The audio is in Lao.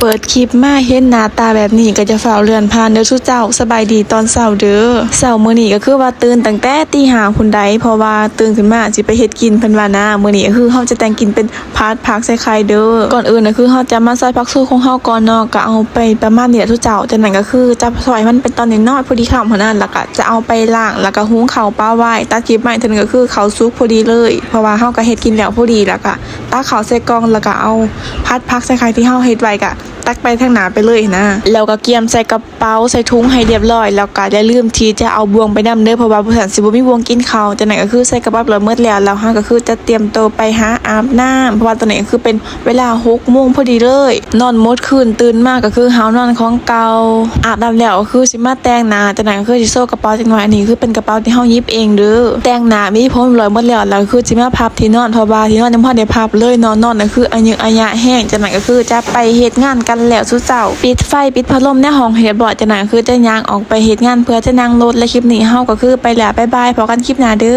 ເປີດຄລິບມາເຫັນໜ້າຕາແບບນີ້ກໍຢ່າຟ້າວເລື່ອນຜ່ານເດີສູ່ເຈົ້າ. ສະບາຍດີຕອນເຊົ້າເດີ. ເຊົ້າມື້ນີ້ກໍຄືວ່າຕື່ນຕັ້ງແຕ່ຕີຫ້າພຸ້ນໃດ ເພາະວ່າຕື່ນຂຶ້ນມາຊິໄປເຮັດກິນເພິ່ນວ່ານະ. ມື້ນີ້ກໍຄືເຮົາຈະແຕ່ງກິນເປັນຜັດຜັກໃສ່ໄຂ່ເດີ. ກ່ອນອື່ນກໍຄືເຮົາຈະມາຊອຍຜັກຊູຂອງເຮົາກ່ອນເນາະ ກໍເອົາໄປປະມານນີ້ແຫຼະສູ່ເຈົ້າ. ຈາກນັ້ນກໍຄືຈັບຊອຍໃຫ້ມັນເປັນຕອນນ້ອຍໆ ພໍດີຄຳຫັ້ນນະ ແລ້ວກໍຈະເອົາໄປລ້າງ ແລ້ວກໍຫຸງເຂົ້າປະໄວ້. ຕັດຄລິບມາໃຫ້ເຖິງກໍຄືເຂົ້າສຸກພໍດີເລີຍ ເພາະວ່າເຮົາກໍເຮັດກິນແລ້ວພໍດີ ແລ້ວກໍ ຕັກເຂົ້າໃສ່ກ່ອງ ແລ້ວກໍເອົາຜັດຜັກໃສ່ໄຂ່ທີ່ເຮົາເຮັດໄວ້ ກະຕັກໄປທາງໜ້າໄປເລີຍນະ. ແລ້ວກໍກຽມໃສ່ກະເປົາ ໃສ່ຖົງໃຫ້ລຽບຮ້ອຍ ແລ້ວກໍຢ່າລືມທີ່ຈະເອົາບ່ວງໄປນຳເດີ ເພາະວ່າບໍ່ຊັ້ນຊິບໍ່ມີບ່ວງກິນເຂົ້າ. ຈາກນັ້ນກໍຄືໃສ່ກະເປົາລຽບຮ້ອຍໝົດແລ້ວ ແລ້ວເຮົາກໍຄືຈະຕຽມໂຕໄປຫາອາບນ້ຳ ເພາະວ່າຕອນນີ້ກໍຄືເປັນເວລາຫົກໂມງພໍດີເລີຍ. ນອນໝົດຄືນ ຕື່ນມາກໍຄືຫາວນອນຂອງເກົ່າ. ອາບນ້ຳແລ້ວກໍຄືຊິມາແຕ່ງໜ້າ ຈາກນັ້ນກໍຄືຊິໂຊກະ ເປົາຈັກໜ້ອຍ. ອັນນີ້ຄືເປັນກະເປົາທີ່ເຮົາຫຍິບເອງເດີ. ແຕ່ງໜ້າມີຜົມລອຍໝົດແລ້ວ ແລ້ວຄືຊິມາພັບທີ່ນອນ ເພາະວ່າທີ່ນອນຍັງບໍ່ທັນໄດ້ພັບເລີຍເນາະ. ນອນກໍຄືອາຍຸອາຍະແຮງ. ຈາກນັ້ນກໍຄືຈະໄປເຮັດງານກັນແລ້ວສູ່ເຈົ້າ. ປິດໄຟປິດພັດລົມໃນຫ້ອງໃຫ້ລຽບຮ້ອຍ. ຈາກນັ້ນກໍຄືຈະຍ່າງອອກໄປເຮັດງານ ເພື່ອຈະນັ່ງລົດ. ແລະ ຄລິບນີ້ເຮົາກໍຄືໄປແລ້ວ. ບາຍບາຍ. ພໍ້ກັນຄລິບໜ້າເດີ.